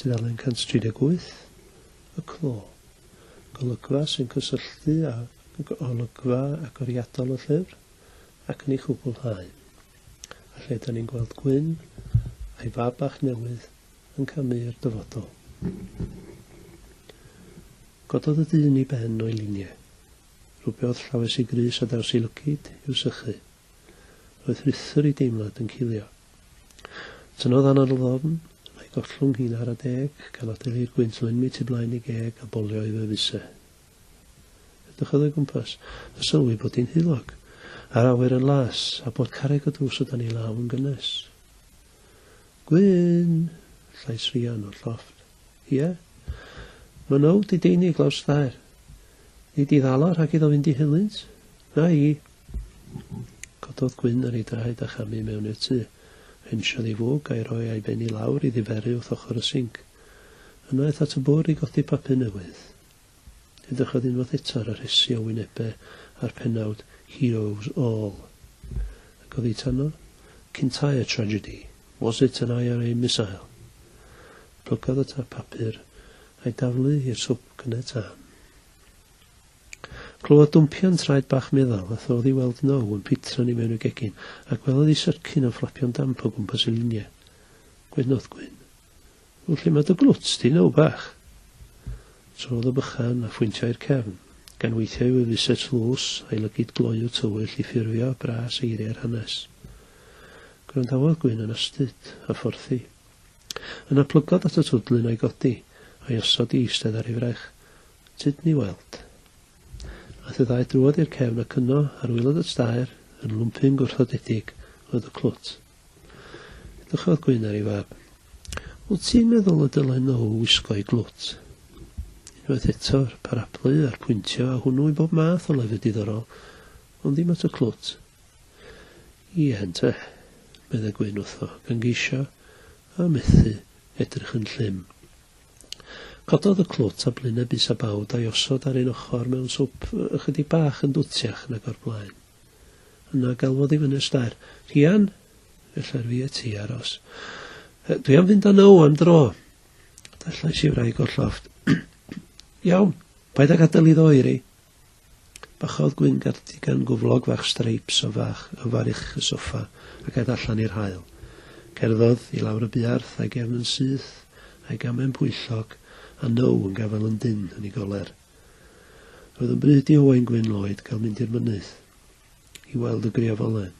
Tudalen 138, Y Clo. Golygfa sy'n cysylltu â olygfa agoriadol y llyfr ac yn ei chwblhau. A lle da ni'n gweld Gwyn a'i fab bach newydd yn camu i'r dyfodol. Cododd y dyn ei ben o'i liniau. Rwbiodd llawes ei grys a daws ei lygid i'w sychu. Roedd rhuthr ei deimlad yn cilio. Tynnodd anadl ddofn, a'i gollwng hi'n ara deg, gan adael i'r gwynt lenwi tu blaen ei geg a bolio ei fefusau. Edrychodd o'i gwmpas, a sylwi bod hi'n heulog, a'r awyr yn las, a bod carreg y drws o dan ei law yn gynnes. Gwyn! Llais Rhian o'r llofft. Ie? Ma' Now 'di deini glaws daer. Nei di ddala rhag iddo fynd i helynt? Na i. Cododd Gwyn ar ei draed a chamu mewn i'r tŷ. Rhensiodd ei fwg a'i roi a'i ben i lawr i ddiferu wrth ochr y sinc. Yna aeth at y bwr i godi papur newydd. Edrychodd unwaith eto ar y rhesi o wynebau a'r pennawd Heroes All. Ac oddi tano, Kintyre Tragedy, Was it an IRA missile? Plygodd y tap papur a'i daflu i'r swp gynnau tân. Clywodd dwmpian traed bach meddal a throdd i weld Now yn pitran i mewn i'r gegin a gwelodd ei syrcyn yn fflapio'n damp o gwmpas ei liniau. Gwenodd Gwyn. Wel, lle mae dy glwt di, Now bach? Trodd y bychan a phwyntio i'r cefn, gan weithio i'w wefusau tlws a'i lygid gloyw tywyll i ffurfio bras eiriau'r hanes. Gwrandawodd Gwyn yn astud, a phorthi. Yna plygodd at y twdlyn a'i godi, a'i osod i eistedd ar ei fraich. Tyd ni weld. Aeth y ddau drwodd i'r cefn ac yno, ar waelod y staer, yn lwmpyn gwrthodedig, oedd y clwt. Edrychodd Gwyn ar ei fab. Wyt ti'n meddwl y dylai Now wisgo ei glwt? Unwaith eto'r parablu a'r pwyntio a hwnnw i bob math o lefydd diddorol, ond ddim at y clwt. Ie, ynte, meddai Gwyn wrtho, gan geisio, a methu, edrych yn llym. Cododd y clwt a blinau bys a bawd a'i osod ar un ochr mewn swp ychydig bach yn dwtiach nag o'r blaen. Yna galwodd i fyny'r staer, Rhian! Ella'r fi a ti aros. Dwi am fynd â Now am dro. Daeth llais ei wraig o'r llofft. Iawn, paid â gadael iddo oeri. Bachodd Gwyn gardigan gwflog fach streips o fach o farych y soffa ac aeth allan i'r haul. Cerddodd i lawr y buarth a'i gefn yn syth, a'i gamau'n pwyllog, a Now yn gafael yn dynn yn ei goler. Roedd yn bryd i Owain Gwyn Lloyd gael mynd i'r mynydd i weld y griofolen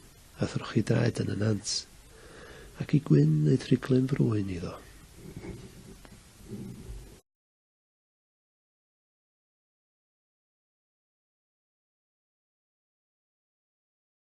a throchi draed yn y nant, ac i Gwyn wneud rhiglen frwyn iddo.